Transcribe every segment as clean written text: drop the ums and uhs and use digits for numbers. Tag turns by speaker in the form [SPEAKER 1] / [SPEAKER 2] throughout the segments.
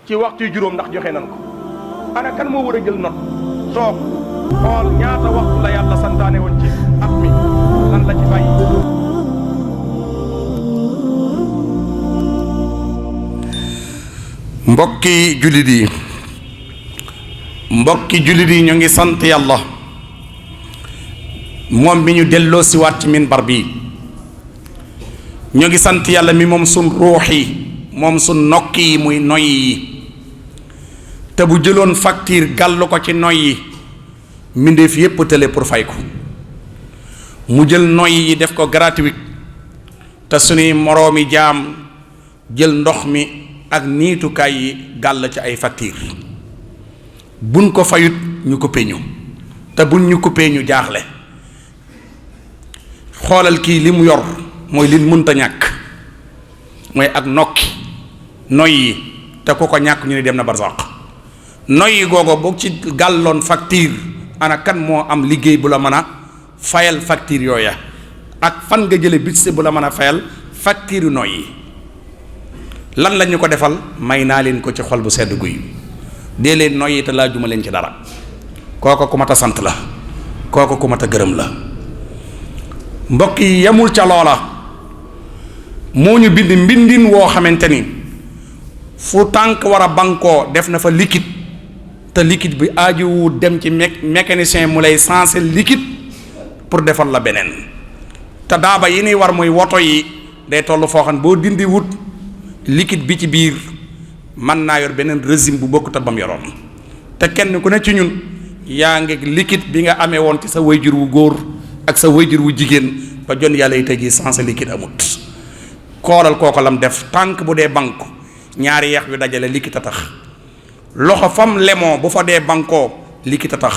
[SPEAKER 1] ci waxtu juróom ndax joxe nan ko ana kan moo war a jël note toog xool ñaata waxtu la yàlla santaane woon ci at mi lan la ci bàyyi.
[SPEAKER 2] mbokki jullit yi ñu ngi sant yàlla moom mi ñu delloo si waat ci minbar bi ñu ngi sant yàlla mi moom sun ruux yi moom sun nokk yi muy noy yi te bu jëloon facture gàllu ko ci noy yi mbindeef yépp tële pour fay ko mu jël noy yi def ko gratuit te suñuy moroomi jaam jël ndox mi ak niitukaay yi gàll ci ay facture buñ ko fayut ñu coupé ñu te buñ ñu coupé ñu jaaxle xoolal kii li mu yor mooy li mënta ñàkk mooy ak nokki noyyi te ku ko ñàkk ñu ne dem na barzaq noyyi googu boo ci gàlloon facture ana kan moo am liggéey bu la mën a fayal facture yooya ak fan nga jële bitse bu la mën a fayal facture noyyi lan la ñu ko defal may naa leen ko ci xol bu sedd guy dee leen noyyi te laajuma leen ci dara kooko ku mat a sant la kooko ku mat a gërëm la mbokk yi yemul ca loola moo ñu bind mbindin woo xamante ni fu tànk war a bankoo def na fa liquide te liquide bi aajuwu dem ci mécanicien mu lay sensé liquide pour defal la beneen te daaba yi ni war muy woto yi day toll foo xam boo dindi wut liquide bi ci biir mën naa yor beneen régime bu bokkut ak ba mu yoroon te kenn ku ne ci ñun yaa ngi liquide bi nga amee woon ci sa wayjur wu góor ak sa wayjur wu jigéen ba jon yàlla yi tey jii sensé liquide amut xoolal kooko lam def tànk bu dee banque ñaari yeex yu dajale liquide a tax loxo fam lemoo bu fa dee bankoo liquide a tax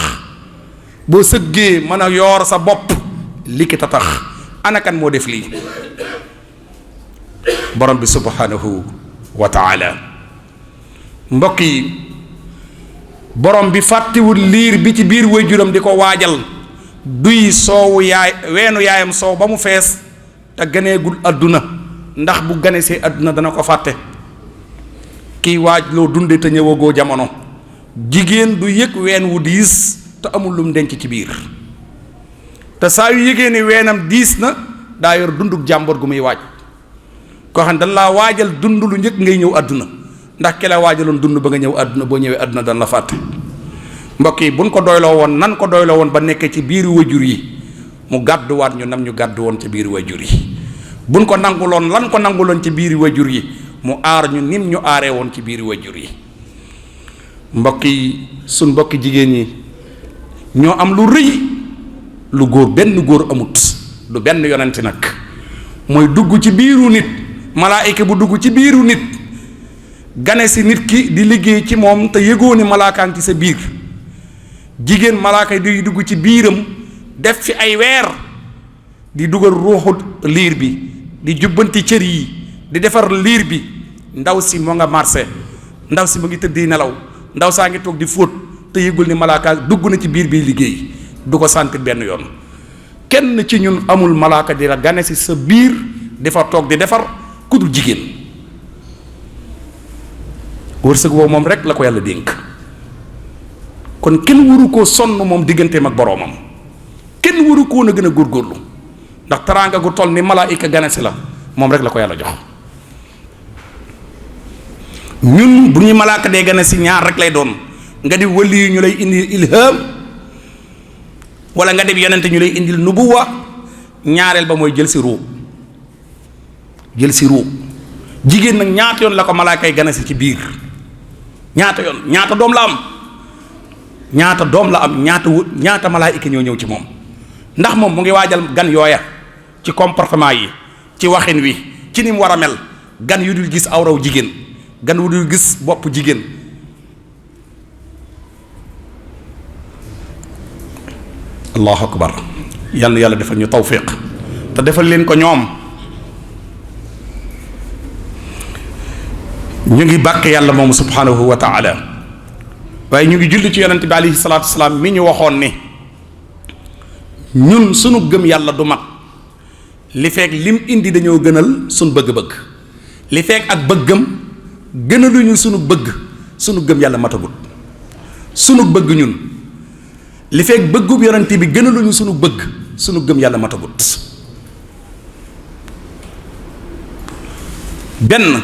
[SPEAKER 2] boo sëggee mën a yoor sa bopp liquide a tax anakan moo def lii borom bi subhanahu wa taala mbokk yi borom bi fàttiwul liir bi ci biir waajuram di ko waajal duy soowu weenu yaayam soow ba mu fees te ganeegul adduna ndax bu ganesee adduna dana ko fàtte kiy waaj loo dunde te ñëwagoo jamono jigéen du yëg ween wu diis te amul lum denc ci biir te saa yu yëgee ni weenam diis na daa yor dunduk jàmbor gu muy waaj koo xam ne dañ laa waajal dund lu njëkk ngay ñëw àdduna ndax ki la waajaloon dund ba nga ñëw àdduna boo ñëwee àdduna dañ la fàtte mbokk yi buñ ko doyloo woon nan ko doyloo woon ba nekkee ci biir wajur yi mu gàdduwaat ñu nam ñu gàddu woon ci biir wajur yi buñ ko nanguloon lan ko nanguloon ci biir wajur yi mu aar ñu nim ñu aaree woon ci biir wajur yi mbokk yi suñ mbokki jigéen ñi ñoo am lu rëy lu benn góor amut du benn yonent nag mooy dugg ci biiru nit malaayika bu dugg ci biiru nit gane si nit ki di liggéey ci moom te yëgoo ni malaakaan ci sa biir jigéen malaaka di dugg ci biiram def fi ay weer di dugal ruuxu liir bi di jubbanti cër yi di defar liir bi ndaw si moo nga marché ndaw si mu ngi tëdd nelaw ndaw saa ngi toog di fóot te yëgul ni malaaka dugg na ci biir bi liggéey du ko sentir benn yoon kenn ci ñun amul malaaka di la gane si sa biir di fa toog di defar ku dul jigéen wërsëg woowu moom rek la ko yàlla dénk kon kenn waru koo sonn moom digganteem ak boroomam kenn waru koo na gën a góorgóorlu ndax teraanga gu toll ni malaayika gane si la moom rek la ko yàlla jox ñun bu ñu malaaka dee gane si ñaar rek lay doon nga di wali yu ñu lay indil ilham wala nga dem yonente ñu lay indil nubuwa ñaareel ba mooy jël si ruu jigéen nag ñaata yoon la ko malaakay gane si ci biir ñaata yoon ñaata doom la am ñaata malaayika ñoo ñëw ci moom ndax moom mu ngi waajal gan yooya ci comportement yi ci waxin wi ci ni mu war a mel gan yu dul gis awraw jigéen gan yu dul gis bopp jigéen allahu akbar yàlla defal ñu tawfiq te defal leen ko ñoom ñu ngi bàkk yàlla moomu subhanahu wa taala waaye ñu ngi julli ci yonente bi alayhi salaatu wasalaam mi ñu waxoon ni ñun sunu gëm yàlla du mat li fekk lim indi dañoo gënal suñ bëgg-bëgg li fekk ak bëggam gënaluñu sunu bëgg sunu gëm yàlla matagut. sunu bëgg ñun li fekk bëggub yonent bi gënaluñu sunu bëgg sunu gëm yàlla matagut. benn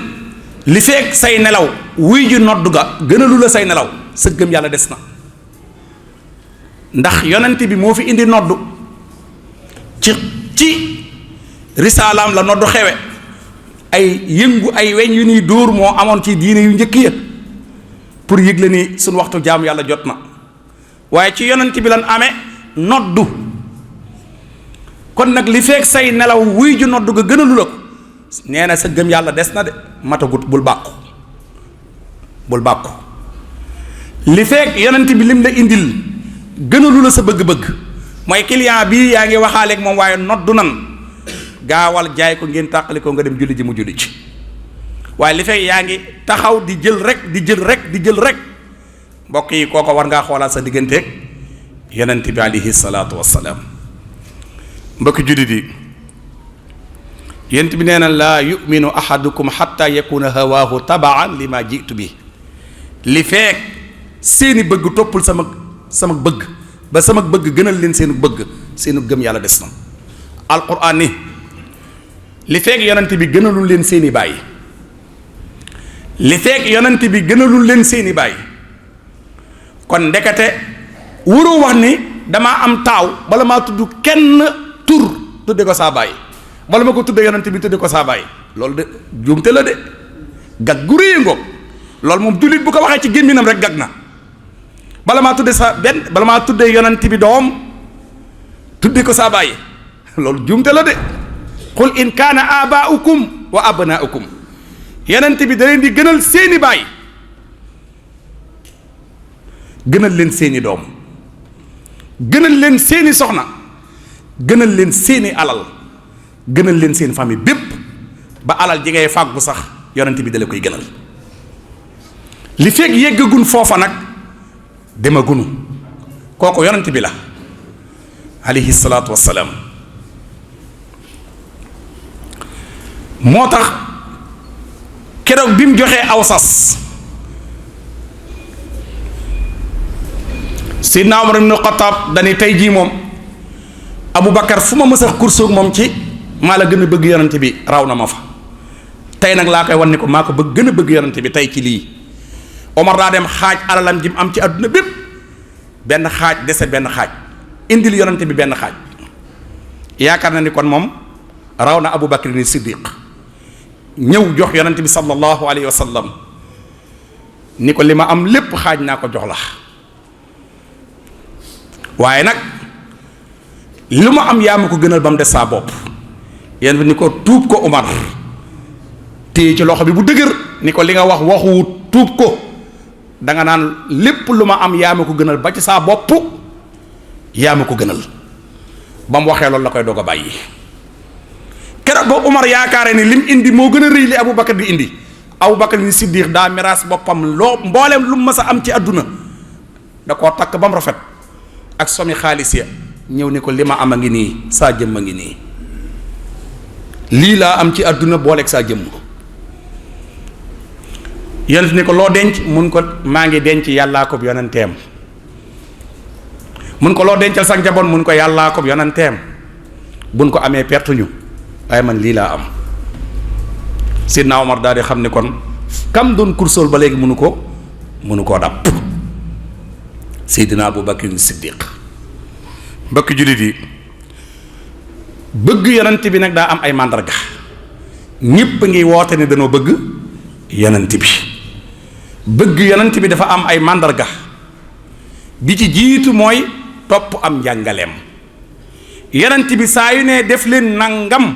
[SPEAKER 2] li fekk say nelaw wuy ji nodd ga gënalu la say nelaw sa gëm yàlla des na. ndax yonent bi moo fi indi noddu ci risaalaam la noddu xewe ay yëngu ay weñ yu ñuy dóor moo amoon ci diine yu njëkk ya pour yëgle ni suñu waxtu jaamu yàlla jot na waaye ci yonent bi lan amee noddu. kon nag li fekk say nelaw wuy ju noddu ga gënalu la ko nee na sa gëm yàlla des na de matagut. bul bàkku li fekk yonent bi lim la indil gënalu la sa bëgg-bëgg mooy client bii yaa ngi waxaaleeg moom waaye noddu nan gaawal jaay ko ngeen tàqali ko nga dem julli ji mu julli ci. waaye li fekk yaa ngi taxaw di jël rek mbokk yi kooko war ngaa xoolaat sa digganteeg yonent bi alayhi salaatu wassalaam. mbokki jullit yi yonent bi nee na laa yuminu ahadukum xatta yakuna hawaahu tabaan li ma jitu bi. li fekk seeni bëgg toppul sama bëgg ba sama bëgg gënal leen seenu bëgg seenu gëm yàlla des na. alquran ni li fekk yonent bi gënalul leen seeni baay li fekk yonent bi gënalul leen seeni baay kon ndekete wuroo wax ni damaa am taaw bala maa tudd kenn tur tudde ko saa baay bala ma ko tudde yonent bi tudde ko saa baay loolu de juumte la de gag gu réy ngoog loolu moom jullit bu ko waxee ci gémminam rek gag na. bala maa tudde yonent bi doom tudde ko saa baay loolu juumte la de. qul in kaana abaaukum wa abnaukum yonent bi da leen di gënal seeni baay gënal leen seeni doom gënal leen seeni soxna gënal leen seeni alal gënal leen seen famille bépp ba alal ji ngay fàggu sax yonent bi dala koy gënal. li fekk yeggagun foofa nag demagunu kooku yonent bi la alayhi salaatu wassalaam. moo tax keroog bi mu joxee aw sas Seydina Umar ibn Xattaab dani tey jii moom Aboubacar fu ma mësa kursoog moom ci maa la gën a bëgg yonent bi raw na ma fa tey nag laa koy wan ni ko maa ko bëgg gën a bëgg yonent bi tey ci lii. Omar daa dem xaaj alalam ji mu am ci àdduna bépp benn xaaj dese benn xaaj indil yonent bi benn xaaj yaakaar na ni kon moom raw na Aboubacar ni Siddiq ñëw jox yonent bi sallallahu alayhi wa sallam ni ko li ma am lépp xaaj naa ko jox la waaye nag lu ma am yaa ma ko gënal ba mu des saa bopp yéen bi ni ko tuub ko Omar téye ci loxo bi bu dëgër ni ko li nga wax waxuwut tuub ko danga naan lépp lu ma am yaa ma ko gënal ba ci saa bopp yaa ma ko gënal ba mu waxee loolu la koy doog a bàyyi. keroog ba Umar yaakaare ni lim indi moo gën a rëy li Aboubacar di indi Aboubacar ni Siddiq daa miraas boppam loo mbooleem lu mu mës a am ci àdduna da koo takk ba mu rafet ak somi xaalis ya ñëw ni ko li ma am a ngi nii saa jëmm a ngi nii lii laa am ci àdduna booleeg saa jëmm. yonent ni ko loo denc mun ko maa ngi denc yàllaa ko yonenteem mun ko loo dencal sa njaboot mun ko yàllaa ko yonenteem buñ ko amee pertuñu waaye man lii laa am. Sidna Omar daal di xam ne kon kam doon kursool ba léegi munu koo dàpp. Seydina Aboubacar Siddiq mbokki jullit yi bëgg yonent bi nag daa am ay màndarga ñépp ngi woote ne danoo bëgg yonent bi. bëgg yonent bi dafa am ay màndarga bi ci jiitu mooy topp am njàngaleem. yonent bi saa yu ne def leen nangam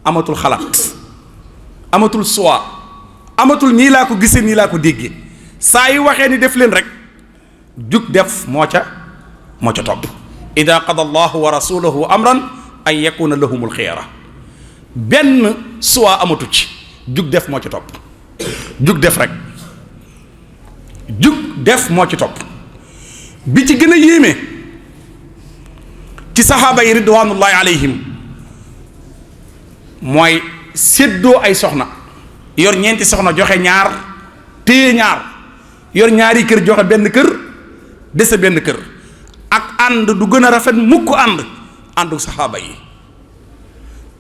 [SPEAKER 2] amatul xalaat amatul choix amatul nii laa ko gisee nii laa ko déggee saa yu waxee ni def leen rek jug def moo ca topp. ida qada allahu wa rasuluhu amran an yakuna lahumul xiyara benn choix amatu ci jug def moo ca topp jug def rek jug def moo ci topp. bi ci gën a yéeme ci saxaaba yi ridwanullahi alayhim mooy séddoo ay soxna yor ñeenti soxna joxe ñaar téye ñaar, yor ñaari kër joxe benn kër dese benn kër. ak ànd du gën a rafet mukk àndu saxaaba yi,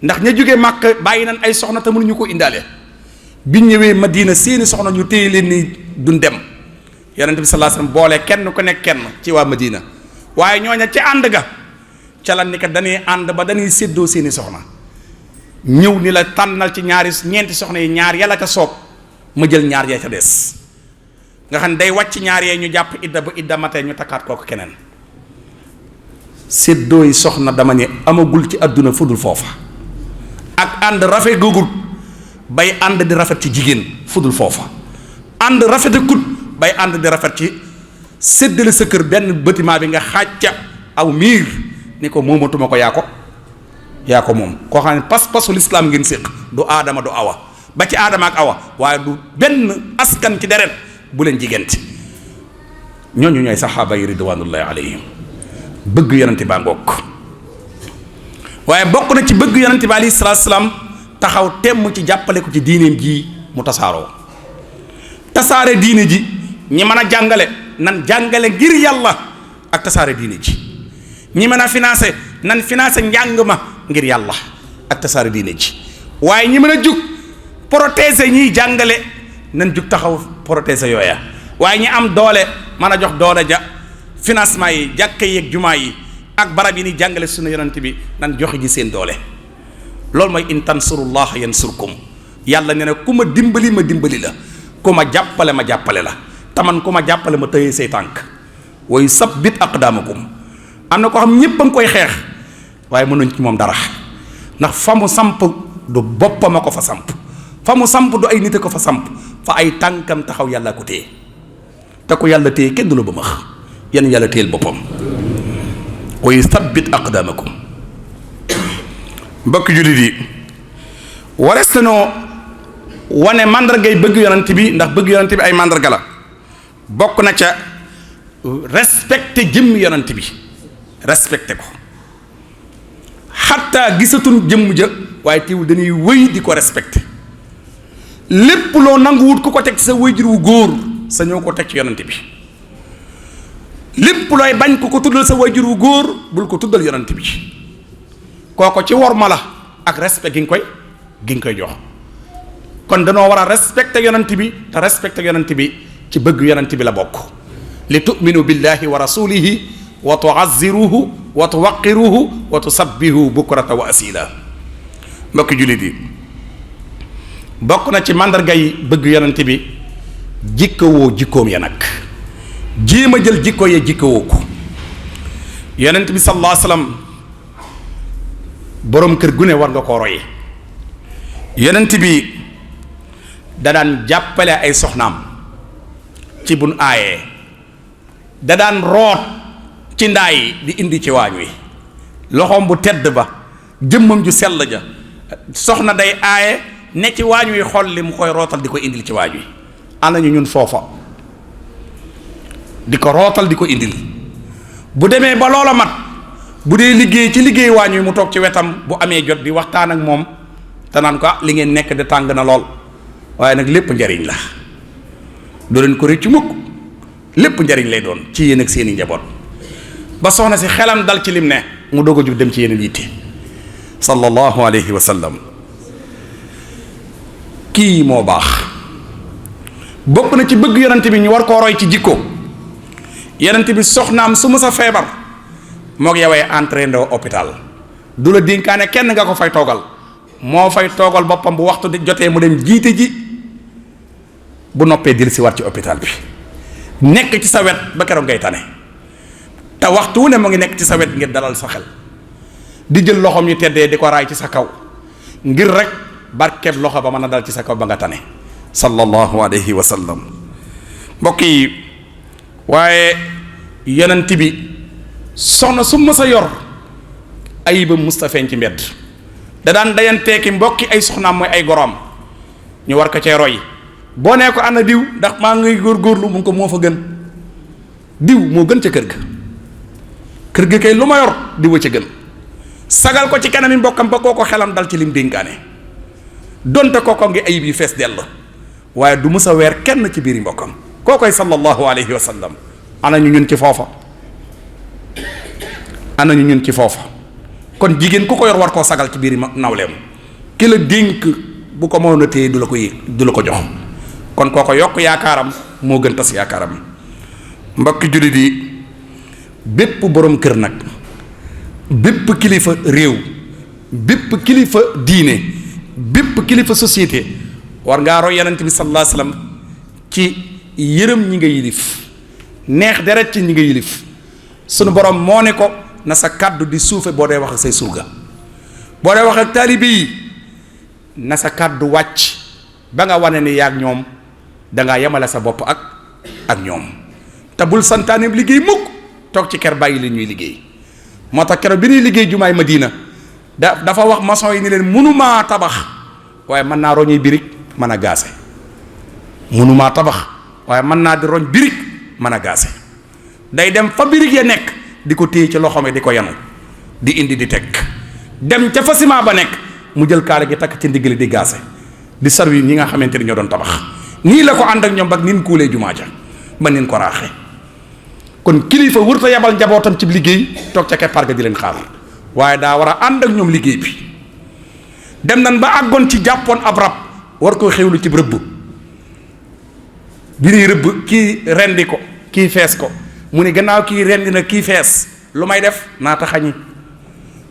[SPEAKER 2] ndax ña jóge Màkka bàyyi nañ ay soxna te mënuñu ko indaale. biñ ñëwee Madina seeni soxna ñu téye leen ni duñ dem. yonent bi sallallahu alayhi wasallam boole kenn ku nekk kenn ci waa Madina, waaye ñooña ci ànd ga ca la ni kat dañuy ànd ba dañuy séddoo seeni soxna, ñëw ni la tànnal ci ñeenti soxna yi ñaar yàlla ca soob ma jël ñaar ya ca des, nga xam ne day wàcc ñaar yee ñu jàpp idda ba idda matee ñu takkaat kooku keneen. séddooy soxna dama ne amagul ci àdduna fudul foofa, ak ànd rafet googut bay ànd di rafet ci jigéen fudul foofa, ànd rafet akut bay ànd di rafet ci séddale sa kër benn bâtiment bi nga xaaj ca aw miir ni ko moomatuma ko yaa ko moom, koo xam ne pas-pasu lislaam ngeen séq du aadama du awa ba ci aadama ak awa, waaye du benn askan ci deret bu leen jigéenti. ñooñu ñooy saxaaba yi ridwanullahi alayhim. bëgg yonente baa ngoog, waaye bokk na ci bëgg yonente bi alayhi salaatu salaam taxaw temm ci jàppale ko ci diineem ji mu tasaaroo. tasaare diine ji ñi mën a jàngale nan jàngale ngir yàlla ak tasaare diine ji, ñi mën a financé nan financé njàng ma ngir yàlla ak tasaare diine ji, waaye ñi mën a jug protéger ñiy jàngale nan jug taxaw protéger yooya, waaye ñi am doole mën a jox doole ja financement yi jàkka yi ak jumaa yi ak barab yi ni jàngale sunna yonent bi nan joxe ji seen doole. loolu mooy in tansurullaha yansurkum, yàlla nee na ku ma dimbali ma dimbali la, ku ma jàppale ma jàppale la, taman ku ma jàppale ma tëye say tànk. wa yusabbit aqdaamakum, am na ko xam ñépp a ngi koy xeex waaye mënuñ ci moom dara, ndax fa mu samp du boppam a ko fa samp, fa mu samp du ay nit a ko fa samp, fa ay tànkam taxaw yàlla ko téye, te ko yàlla téye kenn du la ba max, yenn yàlla téyel boppam. wa yusabbit aqdaamakum. mbokk jullit yi, warees nañoo wane màndargay bëgg yonent bi, ndax bëgg yonent bi ay màndarga la. bokk na ca respecté jëmm yonent bi, respecté ko xatta gisatuñ jëmm ja, waaye teewul dañuy wëy di ko respecté. lépp loo nanguwut ku ko teg ci sa wayjur wu góor sa ñoo ko teg ci yonent bi, lépp looy bañ ku ko tuddal sa wayjur wu góor bul ko tuddal yonent bi. kooko ci worma la ak respect gi nga koy jox. kon danoo war a respecté yonent bi, te respecté yonent bi ci bëgg yonent bi la bokk. li tu'minu billahi wa rasulihi wa tu'azziruhu wa tuwaqqiruhu wa tusabbihu bukrata wa asila. mbokki jullit yi, bokk na ci màndargay bëgg yonent bi jikkawoo jikkoom ya nag, jéem a jël jikko ya jikkawoo ko. yonent bi sallallahu alayhi wasallam boroom kër gu ne war nga koo roye. yonent bi da daan jàppale ay soxnaam ci bun aayee, da daan root ci ndaay di indi ci waañ wi, loxoom bu tedd ba, jëmmam ju sell ja, soxna day aaye ne ci waañ wi xol li mu koy rootal di ko indil ci waañ wi. ana ñu ñun foofa di ko rootal di ko indil, bu demee ba loola mat, bu dee liggéey ci liggéey waañ wi mu toog ci wetam, bu amee jot di waxtaan ak moom te naan ko li ngeen nekk de tàng na lool, waaye nag lépp njariñ la, doo leen ko rëccu mukk, lépp njariñ lay doon ci yéen ak seeni njaboot. ba soxna si xelam dal ci lim ne mu doog a jug dem ci yeneen yitte. sallallahu alayhi wa sallam. kii moo baax. bokk na ci bëgg yonent bi ñu war koo roy ci jikko. yonent bi soxnaam su ma sa feebar moog yowee entraîné hôpital, du la dénkaane kenn nga ko fay toogal, moo fay toogal boppam bu waxtu di jotee mu dem jiite ji, bu noppee dil si war ci hôpital bi, nekk ci sa wet ba keroog ngay tane, te waxtu wu ne mu ngi nekk ci sa wet ngir dalal sa xel, di jël loxoom yu teddee di ko raay ci sa kaw ngir rek barkeb loxo ba mën a dal ci sa kaw ba nga tane. sallallahu alayhi wa sallam. mbokk yi, waaye yonent bi soxna su ma sa yor ayibam mustafeen ci mbedd, da daan dayanteeki mbokki ay soxnaam mooy ay goroom, ñu war ko cee roy. boo nee ko ana diw, ndax maa ngay góorgóorlu, mun ko moo fa gën, diw moo gën ca kër ga kay lu ma yor diwa ca gën. sagal ko ci kanami mbokkam ba koo ko xelam dal ci lim dénkaane. donte kooko ngi ayib yi fees dell waaye du mës a weer kenn ci biir mbokkam kookoy sallallahu alayhi wa sallam. ana ñu ñun ci foofa ana ñu ñun ci foofa kon jigéen ku ko yor war koo sagal ci biir nawleem ki la dénk bu ko mënoon a téye du la ko du la ko jox kon kooko yokk yaakaaram moo gën tas yaakaaram. mbokki jullit yi bépp borom kër nag bépp kilifa réew bépp kilifa diine bépp kilifa société war ngaa roy yonent bi sallallahu alayhi wasallam ci yërëm ñi nga yilif neex deret ci ñi nga yilif. sunu borom moo ne ko na sa kàddu di suufe boo dee wax ak say surga boo dee wax ak taalibe yi na sa kàddu wàcc ba nga wane ni yaag ñoom dangaa yemale sa bopp ak ñoom te bul santaane liggéey mukk toog ci ker bàyyi leen ñuy liggéey. moo tax keroog bi ñuy liggéey jumaay Madina dafa wax maçon yi ni leen mënumaa tabax waaye mën naa roñuy birig mën a gaase mënumaa tabax waaye mën naa di roñ birig mën a gaase. day dem fa birig ya nekk di ko téye ci loxoom di ko yanu di indi di teg dem ca fa ciment ba nekk mu jël kaala gi takk ci ndiggali di gaase di sarwi ñi nga xamante ni ñoo doon tabax. nii la ko ànd ak ñoom ba nin kuulee jumaa ja ba nin ko raaxee. kon kilifa wërta yabal njabootam ci liggéey toog ca keppaar ga di leen xaar waaye daa war a ànd ak ñoom liggéey bi. dem nan ba àggoon ci jàppoon ab rab war koo xewlu ci rëbb bi ñuy rëbb kii rendi ko kii fees ko mu ne gannaaw kii rendi na kii fees lu may def naa taxañi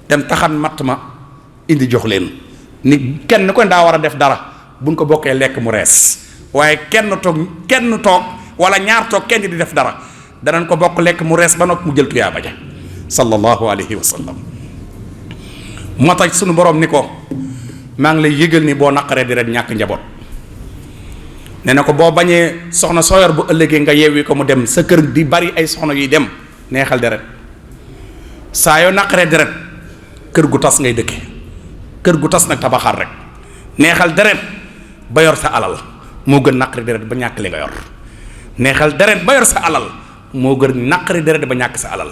[SPEAKER 2] dem taxan matt ma indi jox leen ni kenn ko daa war a def dara buñ ko bokkee lekk mu rees waaye kenn toog wala ñaar toog kenn di def dara danañ ko bokk lekk mu rees ba noppi mu jël tuyaaba ja sallallahu alayhi wa sallam. moo tax sunu borom ni ko maa ngi lay yëgal ni boo naqaree di ret ñàkk njaboot nee na ko boo bañee soxna sooyor bu ëllëgee nga yeewi ko mu dem sa kër di bari ay soxna yuy dem neexal deret saa yoo naqaree deret kër gu tas ngay dëkke kër gu tas nag tabaxaat rek neexal deret ba yor sa alal moo gën naqari deret ba ñàkk li nga yor neexal deret ba yor sa alal moo gën naqari deret ba ñàkk sa alal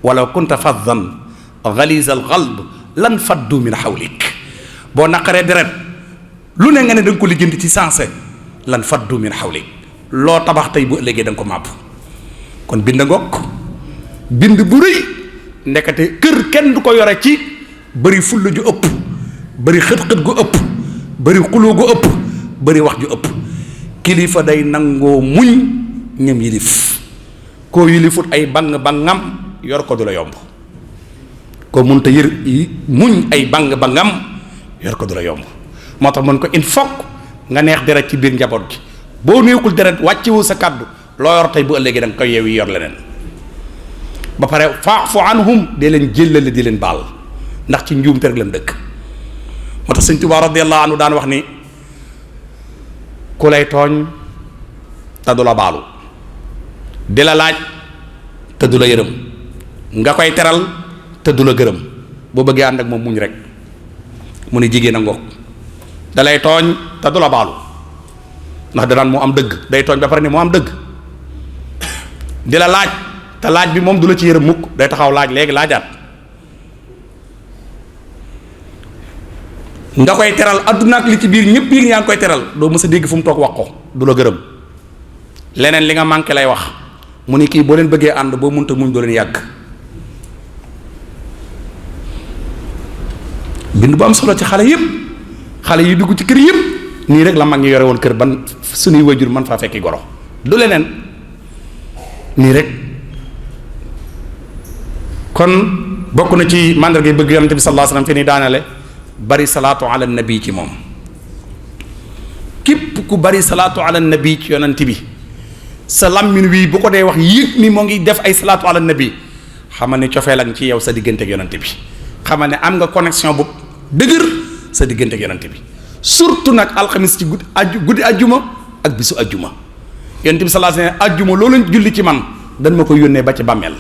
[SPEAKER 2] walaw kunta faddan ghalizal qalb lan faddu min hawlik boo naqaree deret lu ne nga ne da nga ko lijjanti ci sensé lan faddu min hawlik loo tabax tey bu ëllëgee da nga ko màbb kon bind ngoog bind bu rëy ndekete kër kenn du ko yore ci bëri fulla ju ëpp bëri xët-xët gu ëpp bëri xuloo gu ëpp bëri wax ju ëpp kilifa day nangoo muñ ñam yilif koo yilifut ay bang-bangam yor ko du la yomb ko mun ta muñ ay bang-bangam yor ko du la yomb moo tax mën ko il faut nga neex deret ci biir njaboot gi boo neexul deret wàccewu sa kàddu loo yor tey bu ëllëgee da nga koy yeewi yor leneen ba pare fa'fu anhum dee leen jéllale di leen baal ndax ci njuumte rek lan dëkk moo tax sëñ Tuubaa radiyallahu anhu daan wax ni ku lay tooñ te du la baalu di la laaj te du la yërëm nga koy teral te du la gërëm boo bëggee ànd ak moom muñ rek mu ne jigéen a ngoog da lay tooñ te du la baalu ndax danaan moo am dëgg day tooñ ba pare ni moo am dëgg di la laaj te laaj bi moom du la ci yërëm mukk day taxaw laaj léegi laajaat nga koy teral adduna ak li ci biir ñëpp yi yaa ngi koy teral doo mës a dégg fu mu toog wax ko du la gërëm leneen li nga manqué lay wax mu ni kii boo leen bëggee ànd boo munta muñ doo leen yàgg bind bu am solo ci xale yëpp xale yi dugg ci kër yëpp nii rek la mag ñi yore woon kër ban suñuy wajur man faa fekki goro du leneen nii rek kon bokk na ci mandarga yi bëgg yonent bi sallallahu alayhi wasallam fi ni daanale bari salaatu ala nabi ci moom képp ku bari salaatu ala nabi ci yonent bi sa lammin wii bu ko dee wax yëg ni moo ngi def ay salaatu ala nabi xamal ne cofeel ak ci yow sa diggante ak yonent bi xamal ne am nga connexion bu dëgër sa diggante ak yonent bi surtout nag alxamis ci guddi ajjuma ak bisu ajjuma yonent bi sallallahu alayhi wasallam ajjuma loolu julli ci man dañ ma ko yónnee ba ci bàmmeel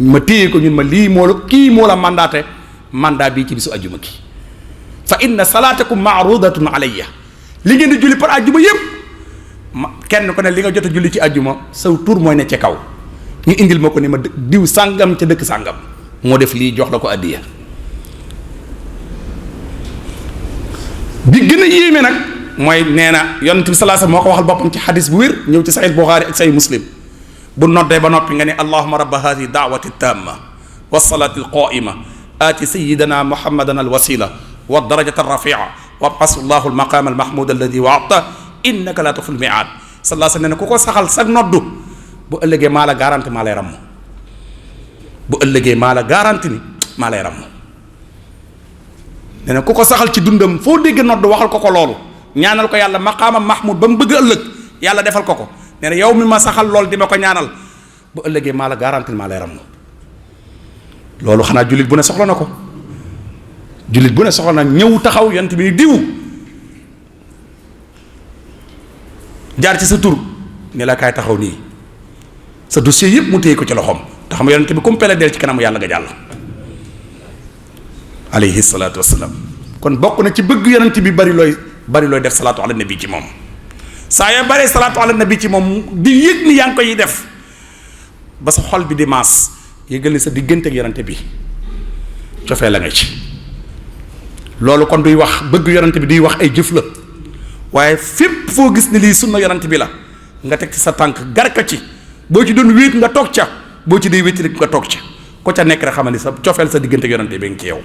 [SPEAKER 2] ma téye ko ñun ma lii moo la kii moo la mandaté mandat bii ci bisu ajjuma ki fa inna salaatakum maarudatun alayya li ngeen di julli par ajjuma yëpp kenn ko ne li nga jot a julli ci ajjuma saw tur mooy ne ci kaw ñu indil ma ko ni ma diw sàngam ca dëkk sàngam moo def lii jox la ko addiya bi gën a yéeme nag mooy nee na yonent bi sallallahu alayhi wasallam moo ko waxal boppam ci xadis bu wér ñëw ci Sahih Bukhari ak Sahih Muslim bu noddee ba noppi nga ne allahumma rabba hadihi da'wati tamma was-salati al-qa'ima aati sayyidana muhammadan al-wasila wa darajata ar-rafi'a wab'ath allahu al-maqama al-mahmuda alladhi wa'adta innaka la tukhlifu al-mi'ad sallallahu alayhi wasallam ne ku ko saxal sag noddu bu ëllëgee maa la garanti maa lay ramm bu ëllëgee maa la garanti ni maa lay ramm nee na ku ko saxal ci dundam foo dégg nodd waxal ko loolu ñaanal ko yàlla maqaama mahmud ba mu bëgg ëllëg yàlla defal ko ko nee na yow mi ma saxal lool di ma ko ñaanal bu ëllëgee maa la garanti maa lay ramm loolu xanaa jullit bu ne soxla na ko jullit bu ne soxla na ñëw taxaw yonent bi ni diw jaar ci sa tur ne la kaay taxaw nii sa dossier yëpp mu téye ko ci loxoom te xam nga yonent bi comme pele del ci kanamu yàlla nga jàll alayhi salaatu wassalaam kon bokk na ci bëgg yonent bi bari looy def salaatu ala nabi ci moom saa yoo baree salaatu ala nabi ci moom di yëg ni yaa ngi koy def ba sa xol bi di maas yëgal ni sa diggante ak yonent bi cofee la nga ci loolu kon duy wax bëgg yonent bi duy wax ay jëf la waaye fépp foo gis ni lii sunna yonent bi la nga teg ci sa tànk gar ko ci boo ci doon wéet nga toog ca boo ci dee wéet rek nga toog ca ko ca nekk rek xamal ni sa cofeel sa diggante ak yonent bi ngi ci yow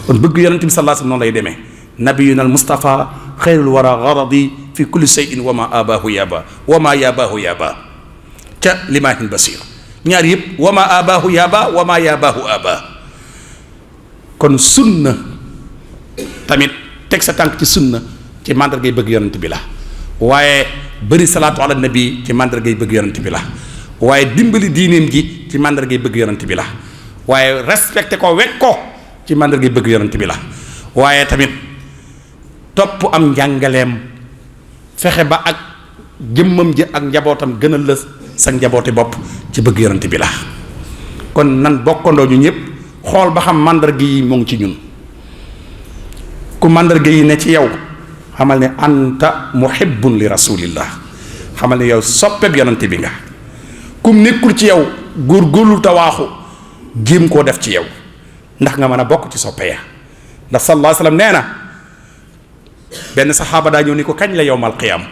[SPEAKER 2] kon bëgg yonent bi sallallahu alayhi wasallam noonu lay demee nabiyuna al mustafa xayrul wara garadi fi kulli shay'in wa ma abahu yaba wa ma yabahu yaba ca limaahin basir ñaar yëpp wa ma abahu yaba wa ma yabahu aba kon sunna tamit teg sa tànk ci sunna ci mandargay bëgg yonent bi la waaye bëri salaatu ala nabi ci mandargay bëgg yonent bi la waaye dimbali diineem ji ci mandargay bëgg yonent bi la waaye respecté ko wekk ko ci mandargay bëgg yonent bi la waaye tamit topp am njàngaleem fexe ba ak jëmmam ji ak njabootam gënal la sa njabooti bopp ci bëgg yonent bi la kon nan bokkandoo ñu ñëpp xool ba xam mandarga yi mu ngi ci ñun ku mandarga yi ne ci yow xamal ne anta muhibbun li rasulillah xamal ne yow soppeeb yonent bi nga kum nekkul ci yow góorgóorlu tawaaxu jéem koo def ci yow ndax nga mën a bokk ci soppe ya ndax sallallahu alayhi wasallam nee na benn saxaaba daa ñëw ni ko kañ la yowmal qiyam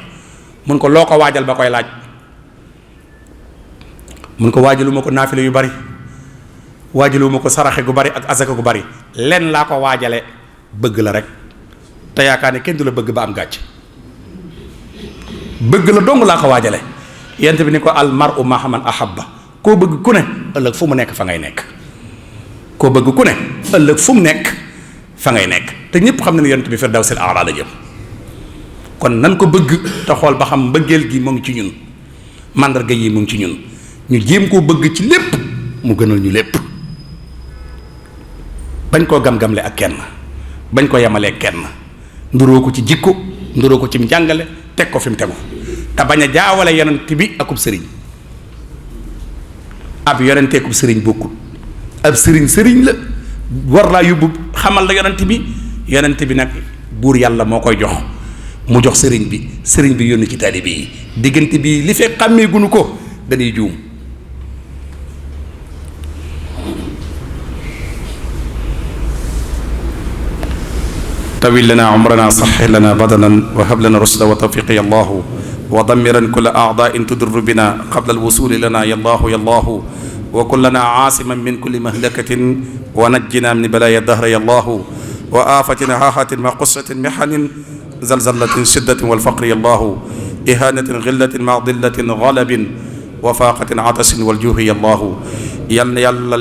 [SPEAKER 2] mun ko loo ko waajal ba koy laaj mun ko waajaluma ko naafile yu bari waajaluma ko saraxe gu bari ak azaka gu bari lenn laa ko waajale bëgg la rek te yaakaar ne kenn du la bëgg ba am gàcc bëgg la dong laa ko waajale yent bi ni ko al mar'u ma'a man ahabba koo bëgg ku ne ëllëg fu mu nekk fa ngay nekk koo bëgg ku ne ëllëg fu mu nekk fa ngay nekk te ñëpp xam ne yonent bi firdawsil a'la la jëm kon nan ko bëgg te xool ba xam mbëggeel gi mu ngi ci ñun mandarga yi mu ngi ci ñun ñu jéem koo bëgg ci lépp mu gënal ñu lépp bañ koo gam-gamle ak kenn bañ ko yemalee kenn nduroo ko ci jikko nduroo ko ci njàngale teg ko fi mu tegu te bañ a jaawale yonent bi akub sëriñ ab yonenteekub sëriñ bokkut ab sëriñ la war laa yóbbu xamal la yonent bi nag buur yàlla moo koy jox mu jox sëriñ bi yónni ci taalibe yi diggante bi li fekk xàmmee gunu ko dañuy juum tawil lana umrana saxix lana badanan wa hab lana rushda wa tawfiqa ya allahu wa damiran kulla a'da'in tudurru bina qabla alwusuli lana ya allahu wa kullana aasiman min kulli mahlakatin wa najjina min balaya dahra ya allahu wa afatin haahatin ma qussatin mihanin zalzalatin shiddatin walfaqri ya allahu ihanatin ghillatin ma dillatin ghalabin wa faqatin atasin waljuhi ya allahu yal na yàlla